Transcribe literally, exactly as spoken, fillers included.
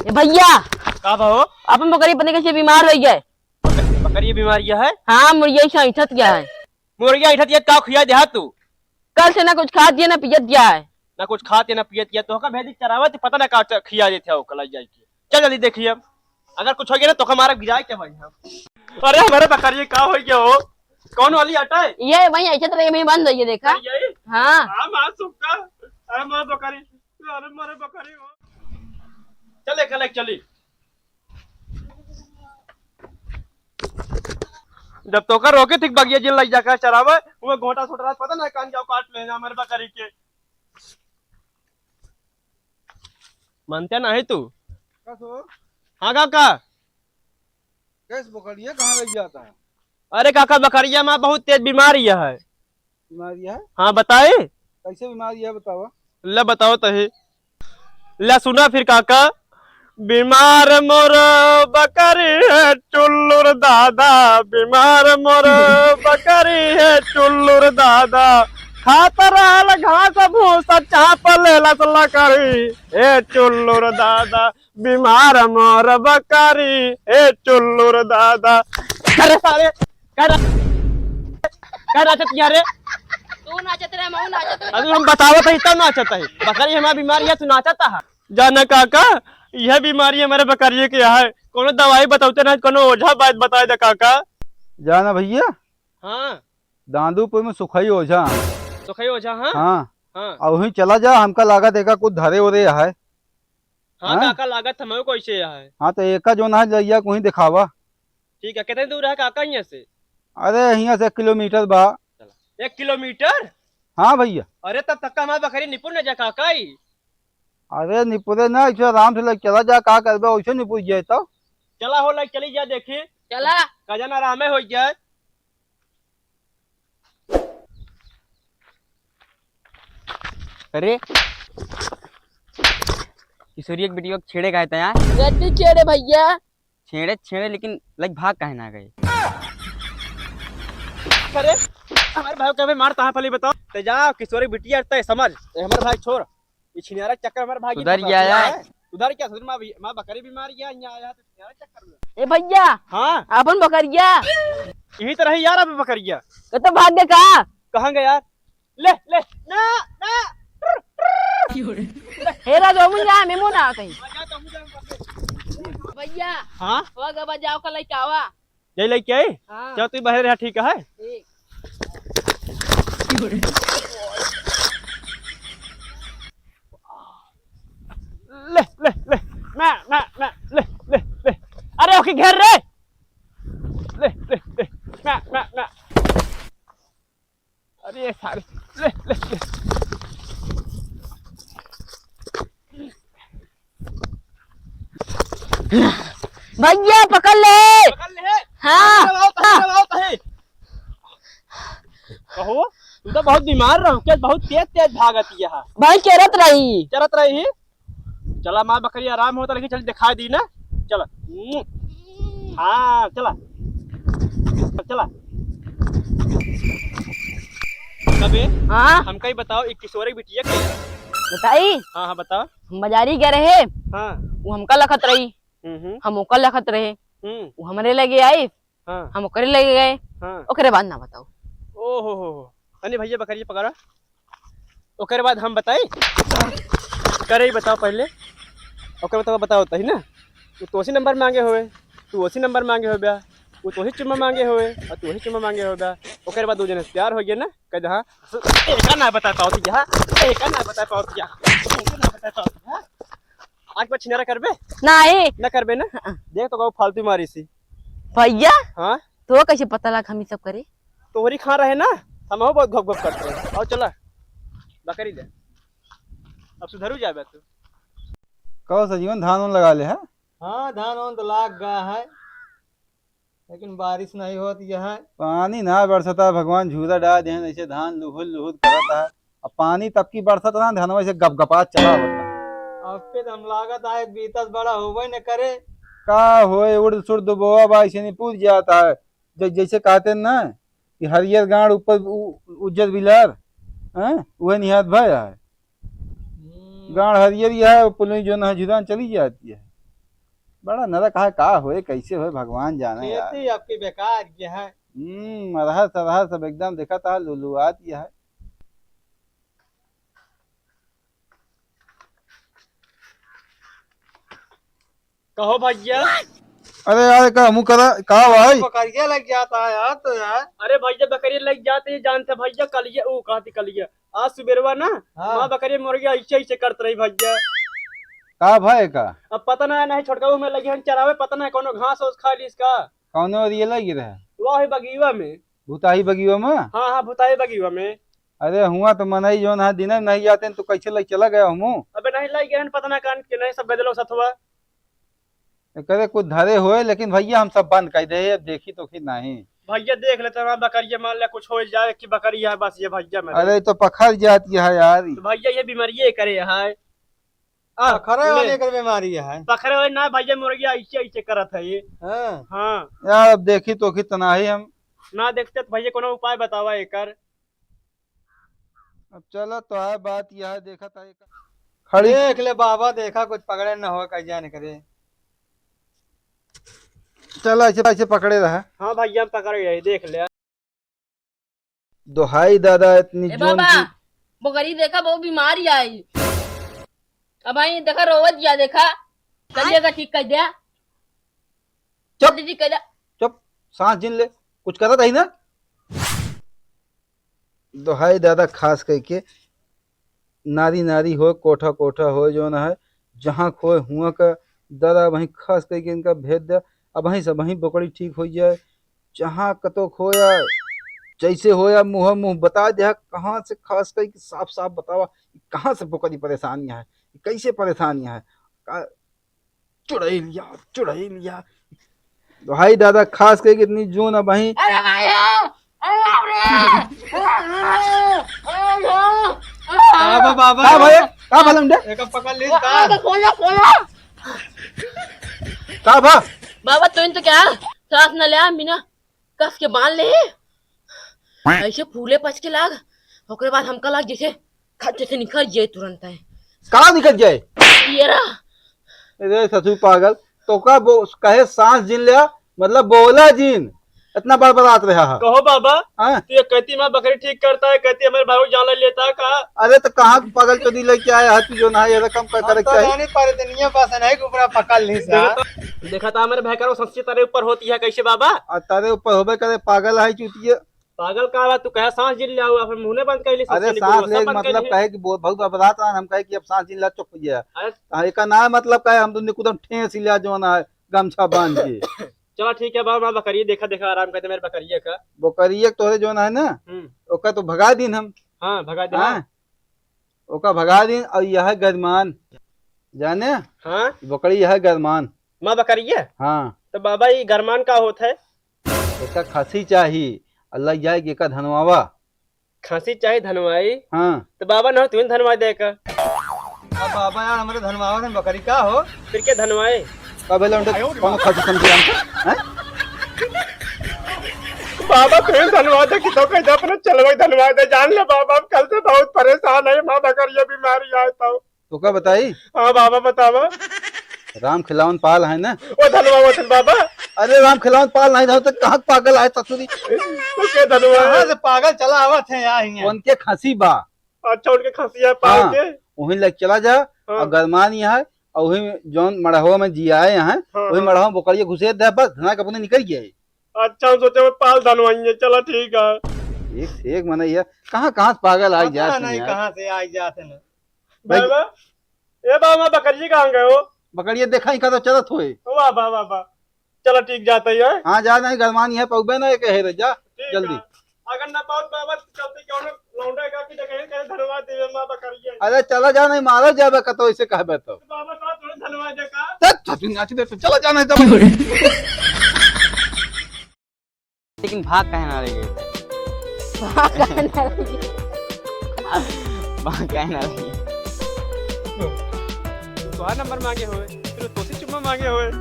ए भैया, का बा हो? अपन बकरी पता कैसे बीमार होइ गए। बकरी बीमार यह है? हाँ, मुर्गिया ऐसा ऐठत गया है। मुर्गिया ऐठत गया, का खिया देहा तू? कल से ना कुछ खात गया, ना पियत गया है। ना कुछ खात गया, ना पियत गया, तो का भेज दी चरावे, तो पता ना का च-, खिया देते हो कल जाए के। चल जल्दी देखिए, अगर कुछ हो गया ना तो हमारा गिराए के भाई हम। अरे हमारे बकरी का हो गया हो? कौन वाली आटा है? ये वही ऐठत रही, वही बंद होइ गया, देखा? यही? हाँ। हाँ, माँ सुक्का। अरे माँ बकरी। अरे मारे बकरी हो। चले, कल एक चली। जब तोका रोके ठीक बगिया जिन लग जाकर चरावे, वो घोटा छोटा पता ना कान जाओ काट लेना हमारे बकरी के। मानते नहीं तू? का सो? हाँ काका। कैस बकरिया कहाँ लग जाता है? अरे काका, बकरिया माँ बहुत तेज बीमारी है। बीमारी है? हाँ, बताई? कैसे बीमारी है, बतावा। ले बताओ तही। ले सुना फिर काका। बीमार मोर बकरी है चुल्लुर दादा, बीमार मोर बकरी है चुल्लुर दादा, खात रहल घास भूसा चाप लेलस लकड़ी, हे चुल्लुर दादा, बीमार मोर बकरी, हे चुल्लुर दादा। अरे सारे, का ना-, का नाचत किया रे? तू नाचत रहे, मऊ नाचत रहे। अभी हम बतावत हई तब नाचत हई। बकरी हमार बीमार है, तू नाचत है। जाना काका, यह बीमारी हमारे बकरिए के है। कोनो दवाई बतावते ना, कोनो ओझा बात बताए दे काका। जाना भैया। हाँ। दादूपुर में सुखई ओझा। सुखई ओझा, हाँ? हाँ। हाँ। और वहीं चला जा, हमका लागत एका कुछ धरे ओरे है। हाँ, हाँ? काका लागत हमको कैसे है। हाँ, तो एका जो ना जइया को वहीं दिखावा। ठीक है, कितने दूर है काका यहाँ से? अरे, यहाँ से एक किलोमीटर बा। चला। एक किलोमीटर? हाँ भैया। अरे, तब तक हमारे बकरी निपुण न जा काका ही। अरे निपुरे ना, इसे आराम से ले चला जा, का करबे, वैसे निपुर जाए तो। चला हो, ले चली जा, देखी। चला। कजन आरामे हो जाए। अरे, किशोरी एक बिटिया के छेड़े गए थे यार। गद्दी छेड़े भैया। छेड़े, छेड़े, लेकिन लग भाग काहे ना गए? अरे, हमारे भाई को कभी मारता है, पहले बताओ। ते जा, किशोरी बिटिया ते समझ, ए, हमारे भाई छोड़। ये छिनारा चक्कर हमारे भाई सुधर गया है। सुधर क्या? सुधर माँ, माँ बकरी बीमार गया, यहाँ आया तो छिनारा चक्कर में। ए भैया। हाँ। अपन बकरिया। यही तो रही यार, अब बकरिया। ये तो भाग गया का? कहाँ गया यार? ले, ले, ना, ना। हे राजा, मुझे जा, मैं मुंह ना आते हैं। भैया। हाँ? वो गबा जाओ का लइका आवा। यही लइका आई? हाँ। चल, तू बाहर रहा, ठीक है? ठीक। ले, ले, ले। मैं, मैं, मैं, ले, ले, ले। अरे, ओके, घेर रे। ले, ले, ले। मैं, मैं, मैं। अरे, सारे। ले, ले, ले। भैया, पकड़ ले। पकड़ ले। हाँ। पकड़ ले, आओ, पकड़ ले, आओ, पकड़ ले। कहो, तू तो बहुत बीमार रहो, क्या बहुत तेज तेज भागत यह। भाई, चरत रही। चरत रही? चला, माँ बकरी आराम होता, लेकिन चल दिखाई दी ना। चला। हाँ, चला। चला। तबे, हाँ? हमका ही बताओ, एक किशोरी बिटिया के। बताई? हाँ, हाँ, बताओ। हम बाजारी गए रहे। हाँ। वो हमका लखत रही। हम्म, हम्म। हम ओकर लखत रहे। हम्म। वो हमरे लगे आई। हाँ। हम ओकरे लगे गए। हाँ। ओकरे बाद ना बताओ। ओ हो हो हो। तनी भैया बकरिया पकड़ा। ओकरे बाद हम बताई। करे ही बताओ पहले। ओकरे बाद बताओ तही ना। वो तोसी नंबर मांगे होवे, तू ओसी नंबर मांगे होबे, वो तोही चुम्मा मांगे होवे और तू ओही चुम्मा मांगे होबे। ओकरे बाद दो जने से प्यार हो गया ना, कह दे, हाँ, एका ना बता पाओ तू यहाँ, एका ना बता पाओ तू यहाँ, एका ना बता पाओ तू यहाँ। आज के बाद छिनारा करबे? नहीं। ना करबे ना? हाँ। देख तो कहू फालतू मारी सी। भैया? हाँ? तो कैसे पता लगा हम ई सब करे? तोहरी खा रहे ना, हम बहुत घप घप करते हैं। आओ चला, बकरी दे। अब सुधरू जाबे तू। कहो सजीवन, धान उन लगा ले है? हाँ, धान उन तो लाग गया है। लेकिन बारिश नहीं होत यह है। पानी ना बरसता, भगवान झूरा डाल देहन, ऐसे धान लुहुर लुहुर करत है। अब पानी तब की बरसत ना, धनवा से गपगपात चला होता। अब पे तो हम लागत आए, बीतस बड़ा होबे न करे। का होए, उड़ सुड़ दुबोआ बा, ऐसे नहीं पूछ जाता है। जै-, जैसे कहते हैं ना कि हरियर गांड़ ऊपर उ-, उज्जर बिलार, हैं? उहे निहात भय है। हम्म। गांड़ हरियर ही है, पुलई जो ना झुरान चली जाती है। बड़ा नरक है, का होए, कैसे होए, भगवान जाने यार। खेती आपकी बेकार ये है। हम्म, अरहर सरहर सब एकदम देखा था, लुलुआत ये है। कहो भैया। अरे यार, का मुँह करा, का भाई? बकरिया लग जाता है यार, तो यार। अरे भैया, बकरिया लग जाते ही जानते भैया, कलिया, ऊ कहती कलिया। आज सुबेरवा ना, हाँ। माँ बकरिया मुर्गी ऐसे ऐसे करत रही भैया। का भाई का? अब पता ना, नहीं छोटका में लगी हन चरावे, पता ना कौनो घास ओस खा ली इसका। कौनो और ये लगी रहे? वही बगीवा में। भुताही बगीवा में? हाँ, हाँ, भुताही बगीवा में। अरे हुआ तो मनई जौन है, दिने में नहीं आते हैं, तो कैसे लग चला गया हमू? अबे नहीं लग गए हैं, पता ना कान के नहीं, सब गदलो सथवा। एकरे कुछ धरे होए, लेकिन भैया हम सब बंद कर दे, अब देखी तो फिर नहीं। भैया देख लेते हैं, बकरिया मान ले कुछ हो जाए कि बकरी है बस ये भैया मेरे। अरे तो पखर जाती है यार। तो भैया ये बीमारी ये करे है। आ, पखरे ले। वाली एकर बीमारी है। पखरे वाली ना भैया, मुर्गिया ऐसे ऐसे करत है ये। हाँ। हाँ। यार अब देखी तो कितना ही हम। ना देखते तो भैया कोनो उपाय बतावा एकर। अब चलो तो है बात यह देखा था एक खड़ी। देख ले बाबा, देखा कुछ पकड़े न हो, कहीं जाने करे। चलो ऐसे, ऐसे पकड़े रहा। हाँ भैया हम पकड़ गए, देख ले। दोहाई दादा इतनी ए जोन बाबा, की। बोकरी देखा, बहुत बीमारी आई। अब आई देखा, रोवत या देखा, चलिए का ठीक कर दिया। चुप। जल्दी ठीक कर दिया। चुप, सांस जिन ले, कुछ करत ही ना। दोहाई दादा खास करके नारी नारी होए, कोठा कोठा होए, जौन है, जहाँ खोए हुआ का दादा, वहीं खास करके इनका भेद दे। अब वहीं से वहीं बोकरी ठीक हो जाए, जहाँ कतो खोया, जैसे होया, मुँह मुँह बता दे, कहाँ से, खास करके साफ साफ बतावा, कहाँ से बोकरी परेशानी है, कैसे परेशानी है, का, चुड़ैलिया, चुड़ैलिया। भाई दादा, खास करके इतनी जोन अब वहीं। अरे भाई, अरे बाप रे। बाबा, बाबा। का भाई? का भलम दे? एका पकड़ ले का? खोला, खोला। का भा? बाबा, तू तो क्या सांस न ले, बिना कस के बांध ले। ऐसे फूले पच के लाग, ओकरे बाद हमका लाग जैसे खट से निकल जाए तुरंत है। का निकल जाए? ये रहा। अरे ससुर पागल, तो का बो-, कहे सांस जिन लिया, मतलब बोला जिन, इतना बड़बड़ात रहा है। कहो बाबा, हाँ? तू ये कहती माँ बकरी ठीक करता है, कहती हमारे भाई जान ले लेता का? अरे तो कहाँ पागल चोदी लेके आया है तू, जौन है ये रकम का हम करे तो चाहिए? जानी पर दुनिया बस नहीं के ऊपर पकड़ ली सा। देखा तो, देखा तो हमारे भाई का वो सच्ची तेरे ऊपर होती है कैसे बाबा? आ, तेरे ऊपर होबे करे, पागल है चूतिया। पागल का बा, तू कहे सांस जिन ले आओ, फिर मुंह ने बंद कर ली, अरे सबसे निकलो, सांस सब ले बंद कर मतलब ली। कहे कि बहुत, बहुत घबरात रहा, हम कहे कि अब सांस जिन ला, चुप हो गया। अरे हाँ, एका ना मतलब का है, हम तो निकुदम ठेस ही लिया जौन है, गमछा बांध के। चला ठीक है बाबा, मैं बकरिए देखा, देखा आराम करते मेरे बकरिए का। बकरिए तोहरे जौन है ना, हम्म। ओका तो भगा दीन हम। हाँ, भगा दे। हाँ। ओका भगा दीन और यह गरमान, जाने? हाँ। बकरी यह गरमान। माँ बकरिए? हाँ। तो बाबा, ये गरमान का होत है? एका खांसी चाही, अल्लाह जाए कि एका धनवावा। खांसी चाही धनवाई? हाँ। तो बाबा, ना तू धनवाई दे का। अब बाबा यार, हमारे धनवावा से बकरी का हो? फिर के धनवाए? का भेल उनके, कौन खांसी समझे हमको? हैं? बाबा, तू धनवा दे कि तो कह दे, अपने चलवे धनवा दे, जान ले बाबा, हम कल से बहुत परेशान है, माँ बकरिया बीमारी आए तो। तो का बताई? हाँ बाबा, बतावा। राम खिलावन पाल है ना? वो धनवा, वो धन बाबा। अरे राम खिलावन पाल नहीं रहो तो कहाँ पागल आए ससुरी? तो के धनवा कहाँ है? से पागल चला आवत है यहाँ, यहाँ। उनके खांसी बा। अच्छा, उनके खांसी है पाल हाँ, के? वहीं लग चला जा हाँ। और गरमान यहाँ है और वहीं जौन मड़हवा में जियाए यहाँ, हाँ, वहीं हाँ। मड़हवा में बोकरिया घुसे दे, बस धना के अपने निकल गए। अच्छा, हम सोचे वो पाल धनवाई है, चला ठीक है। एक से एक मनई है, कहाँ, कहाँ से पागल आई पता जात नहीं हैं यार। कहाँ से आई जात है ना। भाई बाबा, ए बाबा, बकरिया कहाँ गए हो? बकरिया देखा ही का तो चलत होए। वाह, वाह, वाह, वाह। चला ठीक जाता ही है। हाँ, जा नहीं, गरमानी है, पौबे ना, एक हेरे, जा, ठीक जल्दी। है। अगर ना पाओ बाबा, चलते क्यों ना लौंडा का कि देखे, कहे धनवा देवे माँ बकरिया। अरे चला जा, नहीं मारा जाबे कतो, इसे कहबे तो। बाबा, तो थोड़े धनवा दे का? चल, चल, तू नाच दे, तू चला जा, नहीं तो लेकिन भाग काहे ना रही? भाग काहे ना रही? भाग काहे ना रही? तोहार नंबर मांगे होए, फिर तोसे चुम्मा मांगे होए।